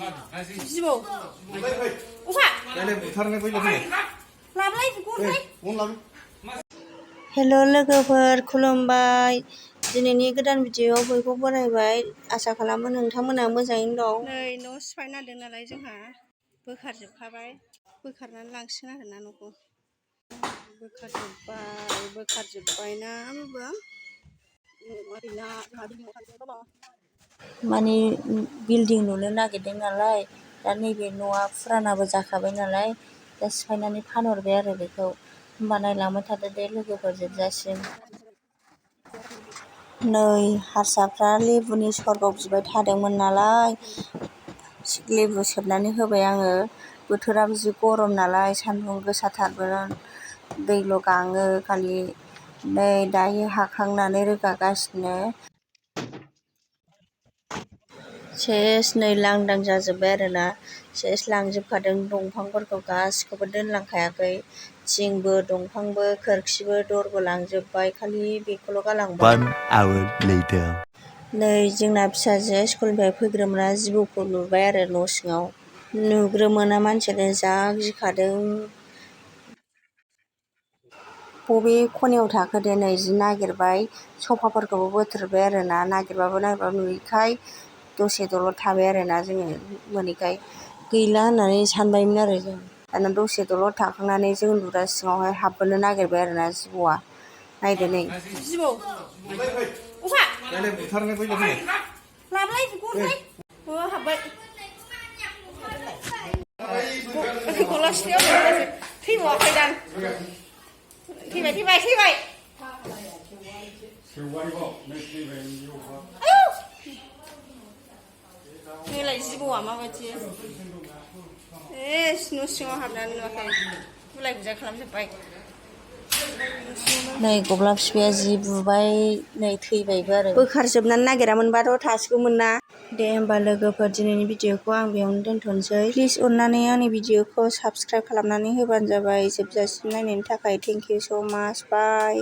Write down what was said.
जिबौ अखा हेल' लोगोफोर खुलुमबाय। दिनैनि गोदान भिडिअ'आव बयखौ बरायबाय। आसा खालामो नोंथांमोना मोजाङैनो दं। नै न' सिफायनो नागिरदों नालाय जोंहा बोखारजोबखाबाय, बोखारनानै लांसिगोन आरोना न'खौ। बोखारजोब्बायना माने बिल्डिं लुनो नागिरदों नालाय, दा नैबे न'आ फुरानाबो जाखाबाय नालाय, दा सिफायनानै फानहरबाय आरो बेखौ। होमबा नायलांबाय थादो दे लोगोफोर जोबजासिम। नै हारसाफ्रा लेबुनि सरबत बिबाय थादोंमोन नालाय, लेबु सेबनानै होबाय आङो। बोथोराबो जि गरम नालाय, सान्दुं गोसाथारमोन, दैल' गाङो खालि। नै दायो हाखांनानै रोगागासिनो। सेस नै लांदां जाजोब्बाय आरोना, सेस लांजोबखादों दंफांफोरखौ गासिखौबो दोनलांखायाखै। थिंबो दंफांबो खोरखिबो दरबो लांजोब्बाय, खालि बेखौल' गालांबाय। 1 hour later. नै जोंना फिसाजोआ स्कुलनिफ्राय फैग्रोमोना जिबौखौ नुबाय आरो न' सिङाव। नुग्रोमोना मानसियानो जा गिखादों। बबे खनायाव थाखो दे नै जि नागिरबाय, सफाफोरखौबो बोथ्रोदबाय आरोना, नागिरबाबो नुयैखाय दसे दलद थाबाय आरोना जोङो, मोनैखाय गैला होननानै सानबायमोन आरो जों। दाना दसे दलद थाखांनानै जों उन्दुग्रा सिङावहाय हाबबोनो नागिरबाय आरोना जिबौआ। नायदो नै जिबौ अखा हाबबाय गला सिथ्लायाव थैबावाखैदां, थैबाय नैलाय जिबौआ माबायदि न' सिङाव हाबनानै नुवाखै, गुलाय गुजाय खालामजोब्बाय। नै गब्ला बिफाया जि बुबाय, नै थैबायबो आरो। बोखारजोबनानै नागिरामोनबाथ' थासिगौमोन ना। दे होमबा लोगोफोर, दिनैनि भिडिअ'खौ आं बेयावनो दोनथ'नोसै। प्लिज अननानै आंनि भिडिअ'खौ साबस्क्राइब खालामनानै होबानो जाबाय। जोबजासिम नायनायनि थाखाय थेंक इउ स' माच, बाय।